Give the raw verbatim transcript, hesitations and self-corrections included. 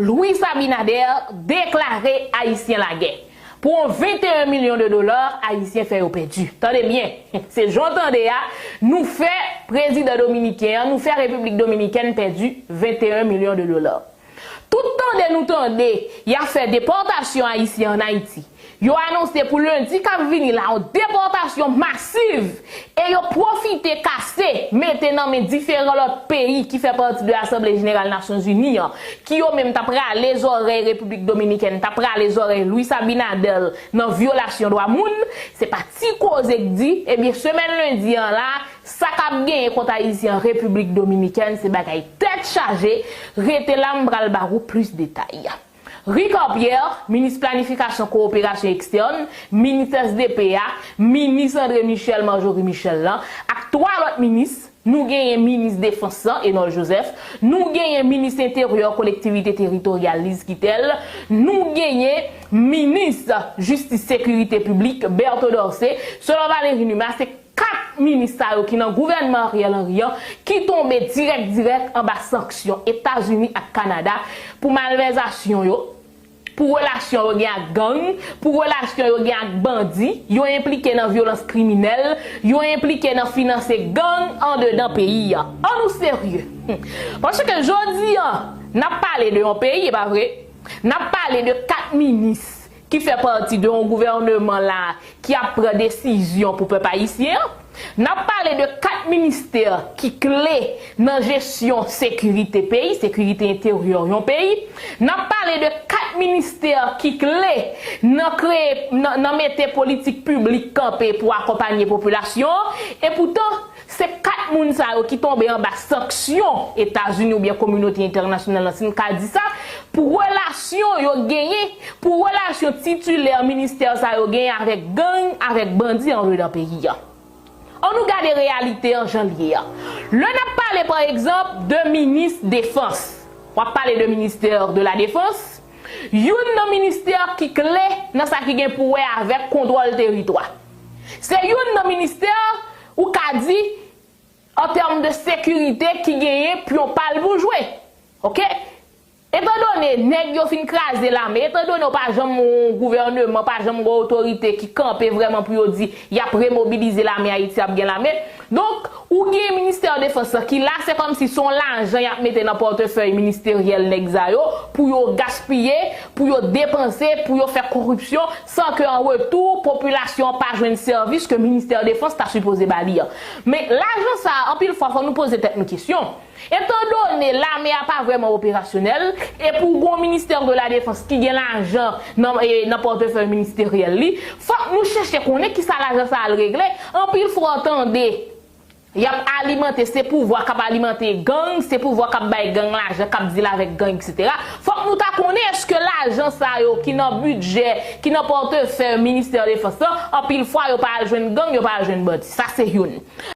Luis Abinader deklare Ayisyen lagè. Pou yon venteyen milyon de dola, Ayisyen fè yo pèdi. Tande byen, se jan w tande a, nou fè prezidan dominiken an, nou fè Repiblik Dominikèn pèdi venteyen milyon de dola. Tout tande nou tande, y ap fè depòtasyon Ayisyen ann Ayiti. Yo anonse pou lendi k ap vini la yon depòtasyon masiv e yo pwofite kase, mete nan men diferan lòt peyi ki fè pati de Asanble Jeneral Nasyonzini an, ki yo menm t ap rale zòrèy Repiblik Dominikèn, t ap rale zòrèy Luis Abinader nan vyolasyon dwa moun. Se pa ti koze k di, ebyen, semèn lendi an la, sa k ap genyen kont Ayisyen an Repiblik Dominikèn, se bagay tèt chaje. Rete la, m pral ba ou plis detay. Ricard Pierre, minis planifikasyon kowoperasyon ekstèn, minis S D P a, minis André Michel, Marjorie Michel lan, ak twa lòt minis, nou genyen minis defans lan, Enol Joseph, nou genyen minis enteryè kolektivite teritoryal Lise Quitel, nou genyen minis jistis sekirite piblik, Berto Dorcé, selon Valéry Numa, se kat minis sa yo ki nan gouvènman Ariel Henry an, ki tonbe dirèk dirèk anba sanksyon Etazini ak Kanada pou malvèzasyon yo, pou relasyon yo gen ak gang, pou relasyon yo gen ak bandi, yo enplike nan vyolans kriminèl, yo enplike nan finanse gang andedan peyi a. An nou serye. Hmm. Paske jodi a, n ap pale de yon peyi, e pa vre? N ap pale de kat minis ki fè pati de yon gouvènman la ki ap pran desizyon pou pèp ayisyen an. N ap pale de kat ministè ki kle nan jesyon sekirite peyi, sekirite enteryè yon peyi. N ap pale de kat ministè ki kle nan kreye, nan, nan mete politik piblik kanpe pou akonpanye popilasyon an. Epoutan, se kat moun sa yo ki tonbe anba sanksyon Etazini oubyen kominote entènasyonal lan, si n ka di sa, pou relasyon yo genyen, pou relasyon titilè ministè sa yo genyen avèk gang, avèk bandi andedan peyi a. An nou gade reyalite an jan l ye a. Lè n ap pale, pa egzanp, de minis defans, w ap pale de ministè de la defans, youn nan ministè ki kle nan sa ki gen pou wè avèk kontwòl teritwa. Se youn nan ministè, ou ka di, an tèm de sekirite ki genyen pyon pa l pou jwe. Oke? Etandone nèg yo fin kraze lame, etandone w pa janm wè yon gouvènman, pa janm wè yon otorite ki kanpe vrèman pou yo di y ap remobilize lame, Ayiti ap gen lame. Donk, ou gen ministè defans lan ki la, se kòmsi se yon lajan y ap mete nan pòtefèy ministeryèl nèg sa yo pou yo gaspiye, pou yo depanse, pou yo fè koripsyon, san ke an retou, popilasyon an pa jwenn sèvis ke ministè defans ta sipoze ba li an. Men lajan sa a, anpil fwa, fò nou poze tèt nou kesyon. Etandone lame a pa vrèman operasyonèl, e pou gon ministè de la defans ki gen lajan nan, e, nan pòtefèy ministeryèl li, fòk nou chèche konnen kisa lajan sa al regle. Anpil fwa w tande y ap alimante, se pouvwa k ap alimante gang, se pouvwa k ap bay gang lajan, k ap dil avèk gang, etsetera. Fòk nou ta konnen èske lajan sa yo ki nan bidjè, ki nan pòtefèy ministè defans lan, anpil fwa yo pa al jwenn gang, yo pa al jwenn bandi. Sa se youn.